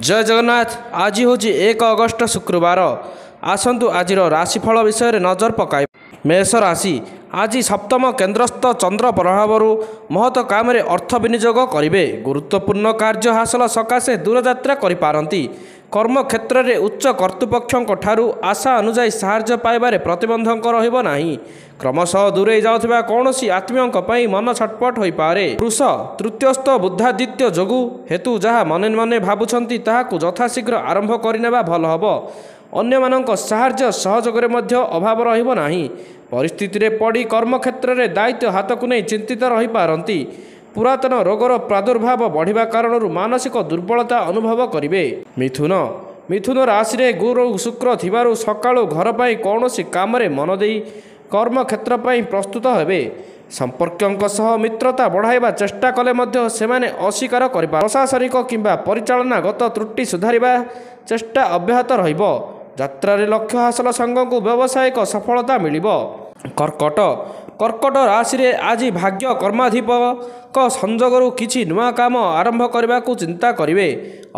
ଜୟ ଜଗନ୍ନାଥ। ଆଜି ହେଉଛି 1 ଅଗଷ୍ଟ ଶୁକ୍ରବାର। ଆସନ୍ତୁ ଆଜିର ରାଶିଫଳ ବିଷୟରେ ନଜର ପକାଇବା। ମେଷ ରାଶି, ଆଜି ସପ୍ତମ କେନ୍ଦ୍ରସ୍ଥ ଚନ୍ଦ୍ର ପ୍ରଭାବରୁ ମହତ କାମରେ ଅର୍ଥ ବିନିଯୋଗ କରିବେ। ଗୁରୁତ୍ୱପୂର୍ଣ୍ଣ କାର୍ଯ୍ୟ ହାସଲ ସକାଶେ ଦୂରଯାତ୍ରା କରିପାରନ୍ତି। କର୍ମକ୍ଷେତ୍ରରେ ଉଚ୍ଚ କର୍ତ୍ତୃପକ୍ଷଙ୍କ ଠାରୁ ଆଶା ଅନୁଯାୟୀ ସାହାଯ୍ୟ ପାଇବାରେ ପ୍ରତିବନ୍ଧକ ରହିବ ନାହିଁ। କ୍ରମଶଃ ଦୂରେଇ ଯାଉଥିବା କୌଣସି ଆତ୍ମୀୟଙ୍କ ପାଇଁ ମନ ଛଟପଟ ହୋଇପାରେ। ବୃଷ, ତୃତୀୟସ୍ଥ ବୁଦ୍ଧାଦିତ୍ୟ ଯୋଗୁ ହେତୁ ଯାହା ମନେ ମନେ ଭାବୁଛନ୍ତି ତାହାକୁ ଯଥାଶୀଘ୍ର ଆରମ୍ଭ କରିନେବା ଭଲ ହେବ। ଅନ୍ୟମାନଙ୍କ ସାହାଯ୍ୟ ସହଯୋଗରେ ମଧ୍ୟ ଅଭାବ ରହିବ ନାହିଁ। ପରିସ୍ଥିତିରେ ପଡ଼ି କର୍ମକ୍ଷେତ୍ରରେ ଦାୟିତ୍ୱ ହାତକୁ ନେଇ ଚିନ୍ତିତ ରହିପାରନ୍ତି। ପୁରାତନ ରୋଗର ପ୍ରାଦୁର୍ଭାବ ବଢ଼ିବା କାରଣରୁ ମାନସିକ ଦୁର୍ବଳତା ଅନୁଭବ କରିବେ। ମିଥୁନ, ମିଥୁନ ରାଶିରେ ଗୁରୁ ଶୁକ୍ର ଥିବାରୁ ସକାଳୁ ଘର ପାଇଁ କୌଣସି କାମରେ ମନ ଦେଇ କର୍ମକ୍ଷେତ୍ର ପାଇଁ ପ୍ରସ୍ତୁତ ହେବେ। ସମ୍ପର୍କୀୟଙ୍କ ସହ ମିତ୍ରତା ବଢ଼ାଇବା ଚେଷ୍ଟା କଲେ ମଧ୍ୟ ସେମାନେ ଅସ୍ୱୀକାର କରିପାର। ପ୍ରଶାସନିକ କିମ୍ବା ପରିଚାଳନାଗତ ତ୍ରୁଟି ସୁଧାରିବା ଚେଷ୍ଟା ଅବ୍ୟାହତ ରହିବ। ଯାତ୍ରାରେ ଲକ୍ଷ୍ୟ ହାସଲ ସାଙ୍ଗକୁ ବ୍ୟବସାୟିକ ସଫଳତା ମିଳିବ। କର୍କଟ, କର୍କଟ ରାଶିରେ ଆଜି ଭାଗ୍ୟ କର୍ମାଧିପଙ୍କ ସଂଯୋଗରୁ କିଛି ନୂଆ କାମ ଆରମ୍ଭ କରିବାକୁ ଚିନ୍ତା କରିବେ।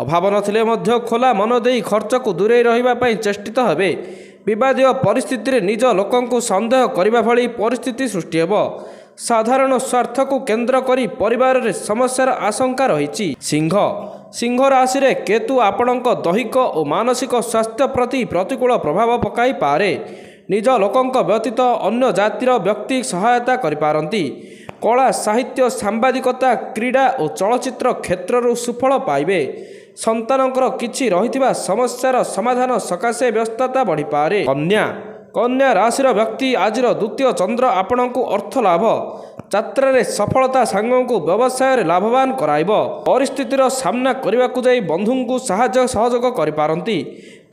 ଅଭାବ ନଥିଲେ ମଧ୍ୟ ଖୋଲା ମନ ଦେଇ ଖର୍ଚ୍ଚକୁ ଦୂରେଇ ରହିବା ପାଇଁ ଚେଷ୍ଟିତ ହେବେ। ବିବାଦୀୟ ପରିସ୍ଥିତିରେ ନିଜ ଲୋକଙ୍କୁ ସନ୍ଦେହ କରିବା ଭଳି ପରିସ୍ଥିତି ସୃଷ୍ଟି ହେବ। ସାଧାରଣ ସ୍ୱାର୍ଥକୁ କେନ୍ଦ୍ର କରି ପରିବାରରେ ସମସ୍ୟାର ଆଶଙ୍କା ରହିଛି। ସିଂହ, ସିଂହ ରାଶିରେ କେତୁ ଆପଣଙ୍କ ଦୈହିକ ଓ ମାନସିକ ସ୍ୱାସ୍ଥ୍ୟ ପ୍ରତି ପ୍ରତିକୂଳ ପ୍ରଭାବ ପକାଇପାରେ। ନିଜ ଲୋକଙ୍କ ବ୍ୟତୀତ ଅନ୍ୟ ଜାତିର ବ୍ୟକ୍ତି ସହାୟତା କରିପାରନ୍ତି। କଳା, ସାହିତ୍ୟ, ସାମ୍ବାଦିକତା, କ୍ରୀଡ଼ା ଓ ଚଳଚ୍ଚିତ୍ର କ୍ଷେତ୍ରରୁ ସୁଫଳ ପାଇବେ। ସନ୍ତାନଙ୍କର କିଛି ରହିଥିବା ସମସ୍ୟାର ସମାଧାନ ସକାଶେ ବ୍ୟସ୍ତତା ବଢ଼ିପାରେ। କନ୍ୟା, କନ୍ୟା ରାଶିର ବ୍ୟକ୍ତି ଆଜିର ଦ୍ୱିତୀୟ ଚନ୍ଦ୍ର ଆପଣଙ୍କୁ ଅର୍ଥ ଲାଭ, ଯାତ୍ରାରେ ସଫଳତା ସାଙ୍ଗକୁ ବ୍ୟବସାୟରେ ଲାଭବାନ କରାଇବ। ପରିସ୍ଥିତିର ସାମ୍ନା କରିବାକୁ ଯାଇ ବନ୍ଧୁଙ୍କୁ ସାହାଯ୍ୟ ସହଯୋଗ କରିପାରନ୍ତି।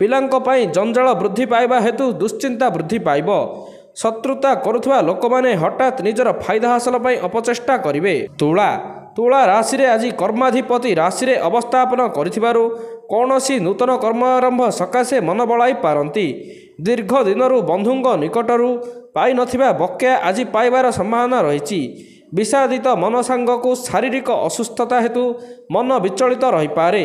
ପିଲାଙ୍କ ପାଇଁ ଜଞ୍ଜାଳ ବୃଦ୍ଧି ପାଇବା ହେତୁ ଦୁଶ୍ଚିନ୍ତା ବୃଦ୍ଧି ପାଇବ। ଶତ୍ରୁତା କରୁଥିବା ଲୋକମାନେ ହଠାତ୍ ନିଜର ଫାଇଦା ହାସଲ ପାଇଁ ଅପଚେଷ୍ଟା କରିବେ। ତୁଳା, ତୁଳା ରାଶିରେ ଆଜି କର୍ମାଧିପତି ରାଶିରେ ଅବସ୍ଥାପନ କରିଥିବାରୁ କୌଣସି ନୂତନ କର୍ମ ଆରମ୍ଭ ସକାଶେ ମନ ବଳାଇ ପାରନ୍ତି। ଦୀର୍ଘ ଦିନରୁ ବନ୍ଧୁଙ୍କ ନିକଟରୁ ପାଇନଥିବା ବକେୟା ଆଜି ପାଇବାର ସମ୍ଭାବନା ରହିଛି। ବିଷାଦିତ ମନ ସାଙ୍ଗକୁ ଶାରୀରିକ ଅସୁସ୍ଥତା ହେତୁ ମନ ବିଚଳିତ ରହିପାରେ।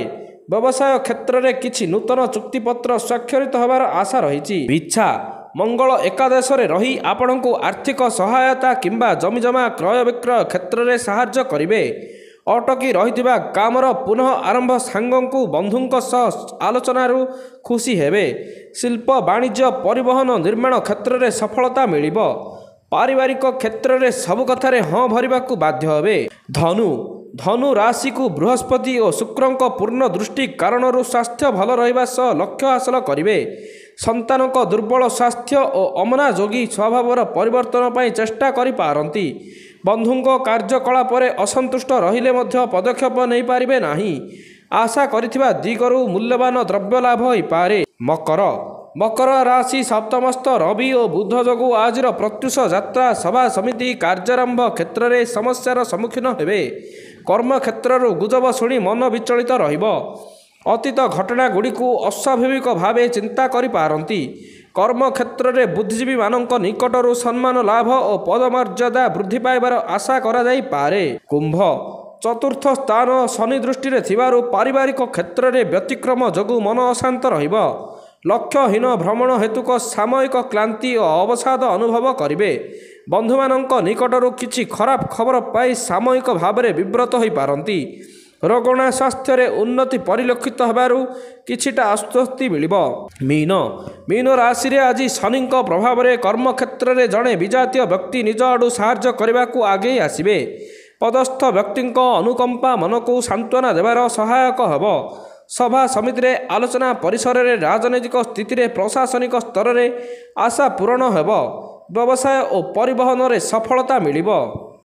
ବ୍ୟବସାୟ କ୍ଷେତ୍ରରେ କିଛି ନୂତନ ଚୁକ୍ତିପତ୍ର ସ୍ୱାକ୍ଷରିତ ହେବାର ଆଶା ରହିଛି। ବିଛା, ମଙ୍ଗଳ ଏକାଦଶରେ ରହି ଆପଣଙ୍କୁ ଆର୍ଥିକ ସହାୟତା କିମ୍ବା ଜମିଜମା କ୍ରୟ ବିକ୍ରୟ କ୍ଷେତ୍ରରେ ସାହାଯ୍ୟ କରିବେ। ଅଟକି ରହିଥିବା କାମର ପୁନଃ ଆରମ୍ଭ ସାଙ୍ଗଙ୍କୁ ବନ୍ଧୁଙ୍କ ସହ ଆଲୋଚନାରୁ ଖୁସି ହେବେ। ଶିଳ୍ପ, ବାଣିଜ୍ୟ, ପରିବହନ, ନିର୍ମାଣ କ୍ଷେତ୍ରରେ ସଫଳତା ମିଳିବ। ପାରିବାରିକ କ୍ଷେତ୍ରରେ ସବୁ କଥାରେ ହଁ ଭରିବାକୁ ବାଧ୍ୟ ହେବେ। ଧନୁ, ଧନୁ ରାଶିକୁ ବୃହସ୍ପତି ଓ ଶୁକ୍ରଙ୍କ ପୂର୍ଣ୍ଣ ଦୃଷ୍ଟି କାରଣରୁ ସ୍ୱାସ୍ଥ୍ୟ ଭଲ ରହିବା ସହ ଲକ୍ଷ୍ୟ ହାସଲ କରିବେ। ସନ୍ତାନଙ୍କ ଦୁର୍ବଳ ସ୍ୱାସ୍ଥ୍ୟ ଓ ଅମନାଯୋଗୀ ସ୍ୱଭାବର ପରିବର୍ତ୍ତନ ପାଇଁ ଚେଷ୍ଟା କରିପାରନ୍ତି। ବନ୍ଧୁଙ୍କ କାର୍ଯ୍ୟକଳାପରେ ଅସନ୍ତୁଷ୍ଟ ରହିଲେ ମଧ୍ୟ ପଦକ୍ଷେପ ନେଇପାରିବେ ନାହିଁ। ଆଶା କରିଥିବା ଦିଗରୁ ମୂଲ୍ୟବାନ ଦ୍ରବ୍ୟ ଲାଭ ହୋଇପାରେ। ମକର, ମକର ରାଶି ସପ୍ତମସ୍ଥ ରବି ଓ ବୁଧ ଯୋଗୁଁ ଆଜିର ପ୍ରତ୍ୟୁଷ ଯାତ୍ରା, ସଭା ସମିତି, କାର୍ଯ୍ୟାରମ୍ଭ କ୍ଷେତ୍ରରେ ସମସ୍ୟାର ସମ୍ମୁଖୀନ ହେବେ। କର୍ମକ୍ଷେତ୍ରରୁ ଗୁଜବ ଶୁଣି ମନ ବିଚଳିତ ରହିବ। ଅତୀତ ଘଟଣା ଗୁଡ଼ିକୁ ଅସ୍ୱାଭାବିକ ଭାବେ ଚିନ୍ତା କରିପାରନ୍ତି। କର୍ମକ୍ଷେତ୍ରରେ ବୁଦ୍ଧିଜୀବୀମାନଙ୍କ ନିକଟରୁ ସମ୍ମାନ ଲାଭ ଓ ପଦମର୍ଯ୍ୟାଦା ବୃଦ୍ଧି ପାଇବାର ଆଶା କରାଯାଇପାରେ। କୁମ୍ଭ, ଚତୁର୍ଥ ସ୍ଥାନ ଶନି ଦୃଷ୍ଟିରେ ଥିବାରୁ ପାରିବାରିକ କ୍ଷେତ୍ରରେ ବ୍ୟତିକ୍ରମ ଯୋଗୁଁ ମନ ଅଶାନ୍ତ ରହିବ। ଲକ୍ଷ୍ୟହୀନ ଭ୍ରମଣ ହେତୁକ ସାମୟିକ କ୍ଳାନ୍ତି ଓ ଅବସାଦ ଅନୁଭବ କରିବେ। ବନ୍ଧୁମାନଙ୍କ ନିକଟରୁ କିଛି ଖରାପ ଖବର ପାଇ ସାମୟିକ ଭାବରେ ବିବ୍ରତ ହୋଇପାରନ୍ତି। ରୋଗଣା ସ୍ୱାସ୍ଥ୍ୟରେ ଉନ୍ନତି ପରିଲକ୍ଷିତ ହେବାରୁ କିଛିଟା ଆଶ୍ୱସ୍ତି ମିଳିବ। ମୀନ, ମୀନ ରାଶିରେ ଆଜି ଶନିଙ୍କ ପ୍ରଭାବରେ କର୍ମକ୍ଷେତ୍ରରେ ଜଣେ ବିଜାତୀୟ ବ୍ୟକ୍ତି ନିଜ ଆଡ଼ୁ ସାହାଯ୍ୟ କରିବାକୁ ଆଗେଇ ଆସିବେ। ପଦସ୍ଥ ବ୍ୟକ୍ତିଙ୍କ ଅନୁକମ୍ପା ମନକୁ ସାନ୍ତ୍ୱନା ଦେବାର ସହାୟକ ହେବ। ସଭା ସମିତିରେ ଆଲୋଚନା ପରିସରରେ, ରାଜନୈତିକ ସ୍ଥିତିରେ, ପ୍ରଶାସନିକ ସ୍ତରରେ ଆଶା ପୂରଣ ହେବ। ବ୍ୟବସାୟ ଓ ପରିବହନରେ ସଫଳତା ମିଳିବ।